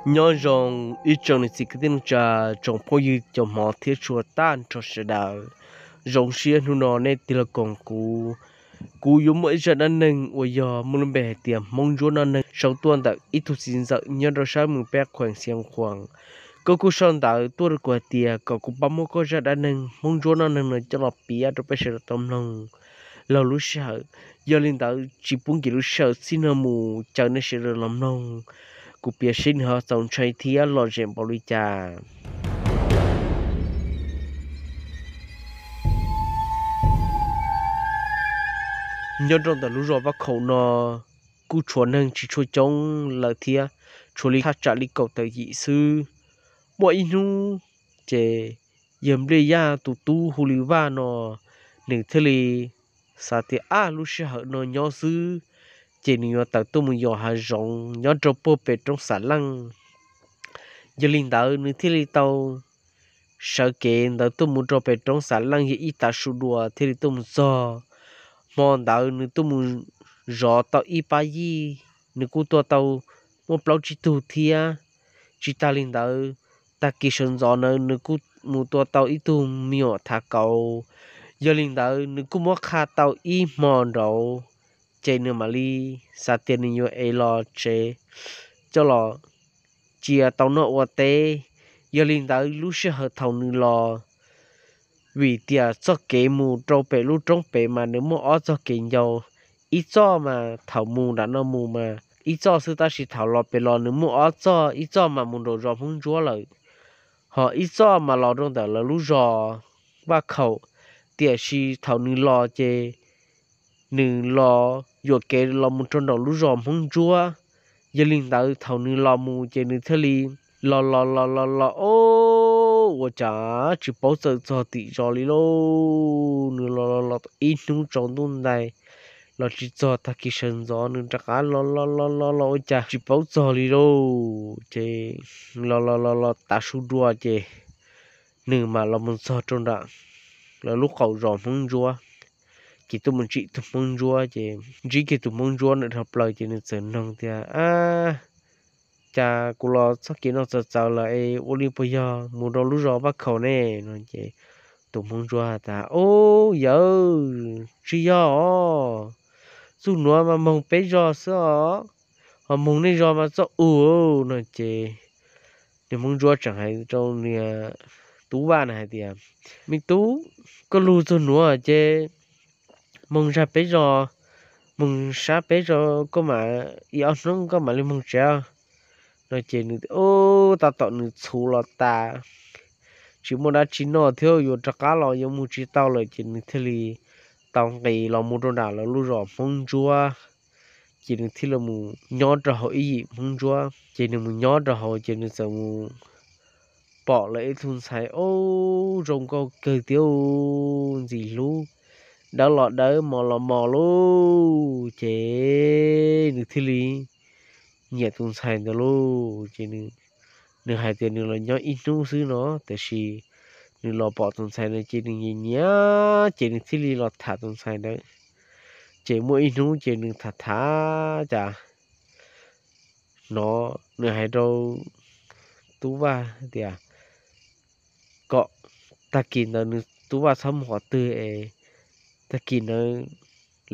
Nyob zoo ib tsoom niam txiv kwv tij neej tsa, tsoom phooj ywg cov hmov thiab tshua tag nrho sawv daws. Zoo siab hnub no nej tig los koom kuv. Kuv yuav muaj ib zaj dab neeg uas yog muaj lub npe hais tias Hmoob Ntsuab noj neeg sau tuaj ntawm ib tug txiv ntxawm nyob rau sab mus peb khuees Xiav Khuam. Koj kuj sau ntawv tuaj rau kuv hais tias kom kuv pab muab koj zaj dab neeg Hmoob Ntsuab noj neeg no coj los piav rau peb sawv daws tau mloog laug lub sij hawm. Yog li ntawd tsis pub nkim lub sij hawm txij no mus, caw nej sawv daws los mloog kuv piav seb nws ho txaus ntshai thiab lom zem npaum li cas. Nyob rau ntawm lub zos Vaj Khaum no kuj tshuav neeg tsis tshua coob lawm thiab, tshuav li thaj tsam li kaum tawm yim xwb. Muaj ib hnub ces yawg Npliaj Yaj tus tub hu li Vaj no, nws thiaj li xav tias ab lub sij hawm no nyob xwb ces nws yuav tawm tuaj mus yos hav zoov nyob rau puag pem roob Xav Leej. Yog li ntawd nws thiaj li tau sawv kev ntawd tuaj mus rau pem roob Xav Leej yog ib tav su dua thiaj li tuaj mus txog. Hmo ntawd nws tuaj mus zov tau ib pab yij, nws kuj tua tau muaj plaub tsib tug thiab. Tsis tas li ntawd, tag kis sawv ntxov ntawd nws kuj mus tua tau ib tug me nyuam thav kauv. Yog li ntawd nws kuj muab qha tau ib hmo nraud, ces nws mam li xav tias nws yuav ev los tsev coj los cia tau noj ua teb. Yog li ntawd lub sij hawm thaum nws los, vim tias txoj kev mus rau pem lub roob pem mas nws muaj ob txoj kev ncau, ib txoj mas thaum mus nram no mus mas ib txoj xwb, tab sis thaum los pem los nws muaj ob txoj, ib txoj mas mus nraum zos Hmoob Ntsuab lawm, ho ib txoj mas los rau ntawm lawv lub zos Vaj Khaum. Tiam sis thaum nws los ces nws los yuam kev los mus rau nraum lub zos Hmoob Ntsuab. Yog li ntawd thaum nws los mus ces nws thiaj li los los los los los, o, ua cas tsis paub txawm txog tim zos li lauj. Nws los los los ib hnub tsaus ntuj ntais los tsis txog, tag kis sawv ntxov nws rov qab los los los los los ua cas tsis paub txog li lauj. Ces los los los los tav su dua ces nws mam los mus txog rau nram lawv lub qaum zos Hmoob Ntsuab. Ces tuaj mus tsim tus Hmoob Ntsuab ces ntsib kiag tus Hmoob Ntsuab ntawd dhau plaws ces nws txawm noog tias, ab, cas kuv los txoj kev no txawv txawv lawm es ua li puas yog mus rau lub zos Vaj Khaum ne? No ces tus Hmoob Ntsuab has tas, o, yawg, tsis yog os, txoj nuav mas moog peb zos xwb os, ho moog nej zos mas txoj u. No ces nws Hmoob Ntsuab tseem hais rau nws tub Vaj na hais tias, me tub, koj lug txog nuav ces moog zag peb zos, moog sab peb zos, koj mam ib ob hnub koj mam li moog tsev. No ces nws tab tom nws txhuv los tas, tsis muaj dab tsi noj thiab yuav rov qab los yuav mus tsis tau lawm ces nws thiaj li tau nqis los mus rau nram lawv lub zos Hmoob Ntsuab. Ces nws thiaj li mus nyob rau hauv ib yim Hmoob Ntsuab. Ces nws mus nyob rau hauv ces nws txawm mus pom lawv ib tug ntxhais, o, zoo nkauj kawg thiab, ntxim hlub, dawb los dawb mos los mos lauj. Ces nws thiaj li nyiam tus ntxhais ntawd lauj. Ces nws hais tias nws los nyob ib hnub xwb no, tiam sis nws los pom tus ntxhais ntawd ces nws nyiam nyiam, ces nws thiaj li los tham tus ntxhais ntawd. Ces muaj ib hnub ces nws tham tham cas hnov nws hais rau tub Vaj tias kom tag kis ntawd nws tub Vaj txhob mus qhov twg es tag kis ntawd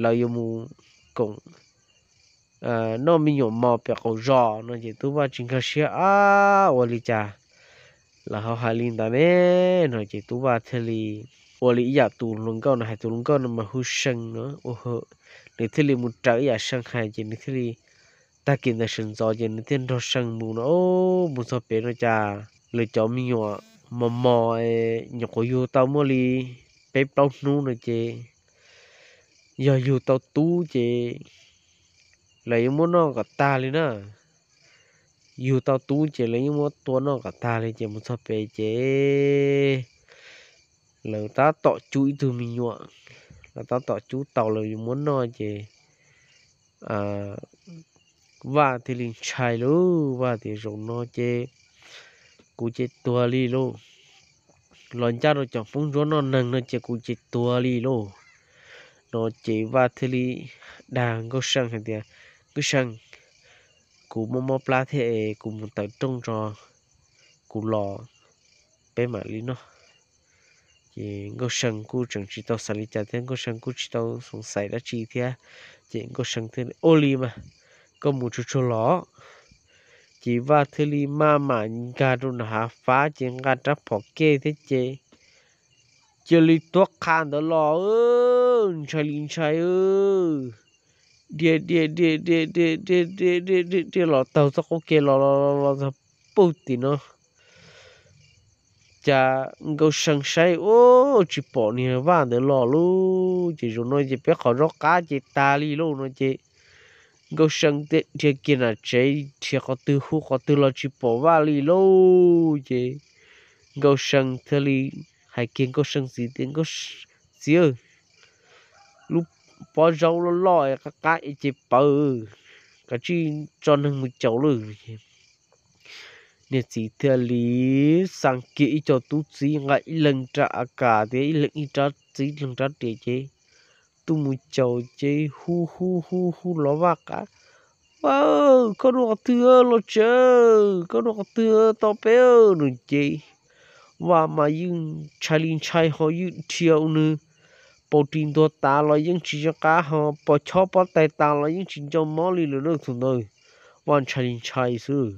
lawv yuav mus koom noj me nyuam mos pem qaum zos. No ces tub Vaj tsis nkag siab, ab, ua li cas lawv ho hais li ntawd ne? No ces tub Vaj thiaj li ua li ib yam tus hluas nkauj no hais, tus hluas nkauj no mas hu See no, nws thiaj li mus raws ib yam See hais ces nws thiaj li, tag kis ntawd sawv ntxov ces nws thiaj nrog See mus no, mus txog pem no cas lawv cov me nyuam mos mos nyuam qhuav yug tau muaj li peb plaub hnub no ces yog yug tau tub ces lawv yuav muab noj kom tag li na. Yug tau tub ces lawv yeej muab tua noj kom tag li. Ces mus txog pem ces lawv tab tom cub ib tug me nyuam, lawv tab tom cub tau lawv yuav muab noj ces Vaj thiaj li ntshai lauj. Vaj tias, zaum no ces kuv ces tuag li lauj, los ncaj rau cov Hmoob Ntsuab noj neeg no ces kuv ces tuag li lauj. No ces Vaj thiaj li dag Nkauj See hais tias, Nkauj See, kuv mob mob plab thiab es kuv mus tawm rooj tso, kuv los peb mam li noj. Ces Nkauj See kuj tseem tsis tau xav li cas thiab Nkauj See kuj tsis tau xoov xaiv dab tsi thiab. Ces Nkauj See thiaj li, Ua li mas, koj mus tsuag tsuag los. Ces Vaj thiaj li maj mam nkag rau nram hav fab ces nqa rab phom kej thiab ces cia li tuag qha ntawd los, ntshai li ntshai, dhia dhia dhia dhia dhia dhia dhia dhia dhia los taug txoj qub kev los los los txog pug tim no. Cas Nkauj See saib ua tsis pom niag Vaj ntawd los lauj, ces zaum no ces peb qhov zaub qab ces tas li lauj no ces Nkauj See thiaj dhia kiag nram tsev, dhia qhov twg hu qhov twg los tsis pom Vaj li lauj. Ces Nkauj See thiaj li hais kiag Nkauj See txiv tias, Txiv, lub pob zaub loj loj qab qab ces pawv, kav tsij tso neeg mus caum lawm. Niag txiv thiaj li xa kiag ib co tub txib nqa ib leeg rab AK thiab ib leeg ib rab txib leeg rab riam ces tuaj mus caum ces hu hu hu hu los Vaj qab, Vaj, koj dua qhov twg los tsev, koj dua qhov twg tos peb no ces Vaj mas yeej ntshai li ntshai ho yeej dhia ua nws paus ris ntuag tas los yeej tsis nco qab ho pos chob pob tais tas los yeej tsis nco mob li lawm na thaum ntawd. Vaj ntshai li ntshai xwb.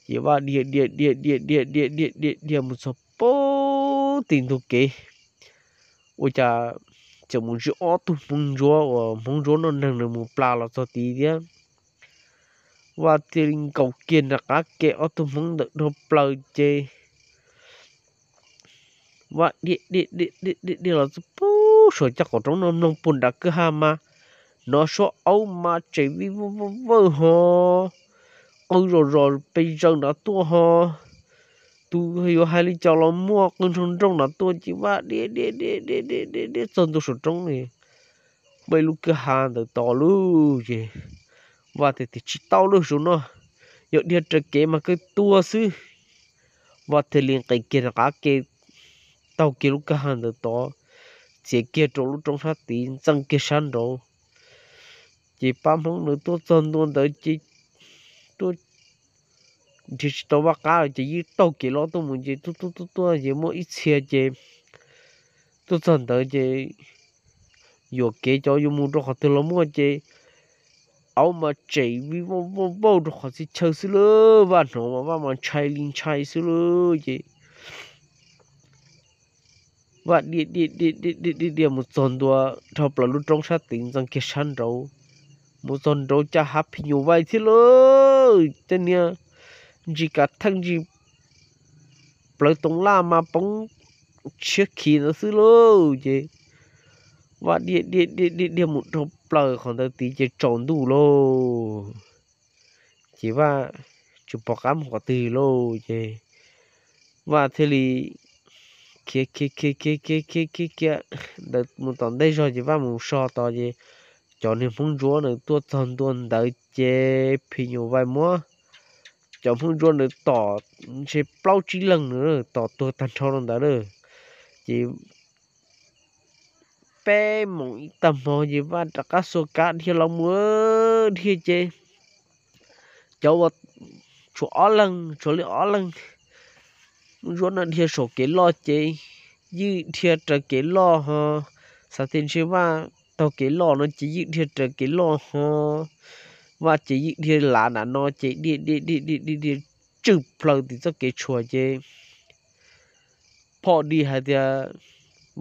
Ces Vaj dhia dhia dhia dhia dhia dhia dhia dhia dhia mus txog pem tim ntug kev, ua cas txawm mus ntsib ob tug hmoob ntsuab uas hmoob ntsuab noj neeg nws mus plas los txog tid thiab. Vaj thiaj li nkaum kiag nram qab ke ob tug hmoob ntawd dhau plaws ces Vaj dhia dhia dhia dhia dhia los txog pem saum caj qaum roob no mloog puag nram kwj ha mas hnov suab aub mas tsem vij vawj vawj vawj ho qw zom zos pes zaws nrad tuaj ho. Tus yuav hais li cas los muaj qw nroo nroo nrad tuaj ces Vaj dhia dhia dhia dhia dhia dhia txog ntua saum roob li, muaj ib lub kwj ha ntawd tod lauj. Ces Vaj tias, Tsis tau lauj, saum no yog dhia raws kev mas kawg tuag xwb. Vaj thiaj li nqis kiag rov qab ke, taug kiag lub kwj ha ntawd tod, txiav kiag rau lub roob sab tid ntxeev kiag sab nraud. Ces pab hmoob nws tuaj txog ntua ntawd ces tuaj nrhiav tsis tau Vaj qab lawm ces yeej taug kev loj tuaj mus ces tuaj tuaj tuaj tuaj ces muaj ib txhia ces tuaj txog ntawd ces yuam kev cov yuav mus rau qhov twg los muaj ces aub mas tsem vij vauj vauj vauj rau qhov txhia chaw xwb lauj. Vaj hnov mas Vaj mas ntshai li ntshai xwb lauj. Ces Vaj dhia dhia dhia dhia dhia dhia mus txog ntua dhau plaws lub roob sab tid ntxeev kiag sab nraud, mus txog nraud cas hav phim nyuj vais thiab lauj. Tej niag ntsis kav theej ntsis plawv toov laj mas poob tshiab khiv ntawd xwb lauj. Ces Vaj dhia dhia dhia dhia dhia mus dhau plaws qhov ntawd tid ces tsaus ntuj lauj. Ces Vaj tsis pom qab mus qhov twg lauj. Ces Vaj thiaj li khiav khiav khiav khiav khiav khiav khiav khiav ntawd mus tom ntej zog ces Vaj mus so tod ces cov niag hmoob ntsuab nws tuaj txog ntua ntawd ces phim nyuj vais muab cov hmoob ntsuab nws tom ntshe plaub tsib leeg nws tom tuag tag nrho rau ntawd lawm. Ces peb moos ib tag hmo ces Vaj rov qab xuas kav dhia los mus dhia ces cov uas tshuav ob leeg, tshuav li ob leeg hmoob ntsuab no dhia saum kev loj ces yeej dhia raws kev loj ho, xav tias ntshe Vaj taug kev loj no ces yeej dhia raws kev loj ho. Vaj ces yeej dhia lav nram no ces dhia dhia dhia dhia dhia tswm plaws tim txoj kev tshuam ces phom di hais tias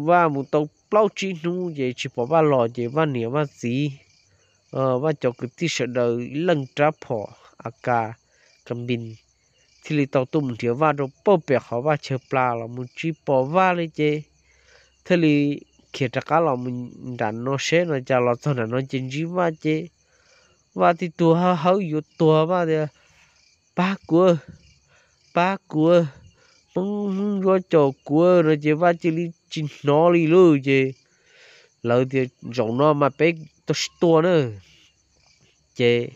Vaj mus tau plaub tsib hnub ces tsis pom Vaj los ces Vaj niam Vaj txiv, Vaj cov kwv tij sawv daws leej rab phom AK, ka npis thiaj li tau tuaj mus nrhiav Vaj rau pem qhov Vaj chaw plas los mus tsis pom Vaj li ces thiaj li khiav rov qab los mus nram no seb no cas los txog nram no ces ntsib Vaj ces Vaj tib tug hawb hawb yuav tuag, Vaj tias, Pab kuv, pab kuv, hmoob hmoob ntsuab caum kuv no ces Vaj cia li tsis hnov li lauj. Ces lawv tias, Zaum no mas peb tau sib tua na. Ces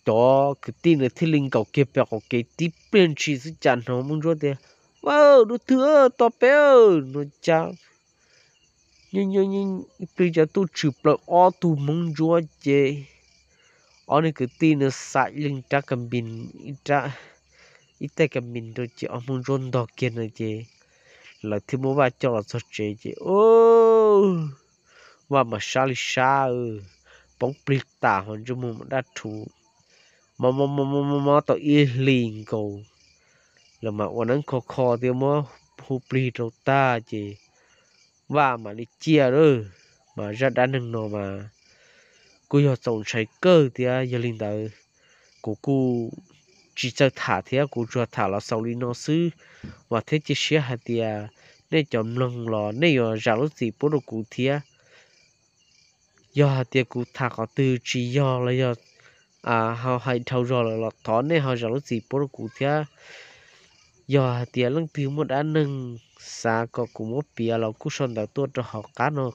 cov kwv tij nws thiaj li nkaum kiag pem qaum kev tib pliag ntshis xwb cas hnov hmoob ntsuab tias, Vaj, dua twg tos peb no cas ib pliag cas tuaj tshwm plaws ob tug hmoob ntsuab ces Ob niag kwv tij no xa ib leeg rab ka npis, ib rab, ib tais ka npis rau ces ob hmoob ntsuab ntog kiag no ces lawv thiaj muab Vaj coj los txog tsev ces Vaj mas sab li sab, poob plig tas ho ntsej muag mas daj rhuv, mob mob mob mob mob tau ib hlis nkaus, lawv mas ua neeb kho kho thiab muab hu plig rau tag ces Vaj mam li ciaj lawm. Mas zaj dab neeg no mas kuj yog txaus ntshai kawg thiab, yog li ntawd kuv kuj tsis txawj tham thiab kuv tsuas tham los xaus li no xwb. Vam thiab cia siab hais tias nej cov mloog los nej yuav zam lub txim pub rau kuv thiab. Yog hais tias kuv tham qhov twg tsis yog los yog hais dhau zog lawm los thov nej ho zam lub txim pub rau kuv thiab. Yog hais tias leej twg muaj dab neeg xav kom kuv muab piav los kuj sau ntawv tuaj rau hauv qab no,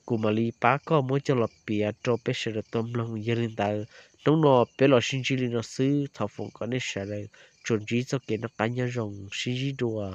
kuv mam li pab koj muab coj los piav rau peb sawv daws tau mloog. Yog li ntawd hnub no peb los sib ntsib li no xwb, thov foom kom nej sawv daws tsuas ntsib txoj kev noj qab nyob zoo, sib ntsib dua.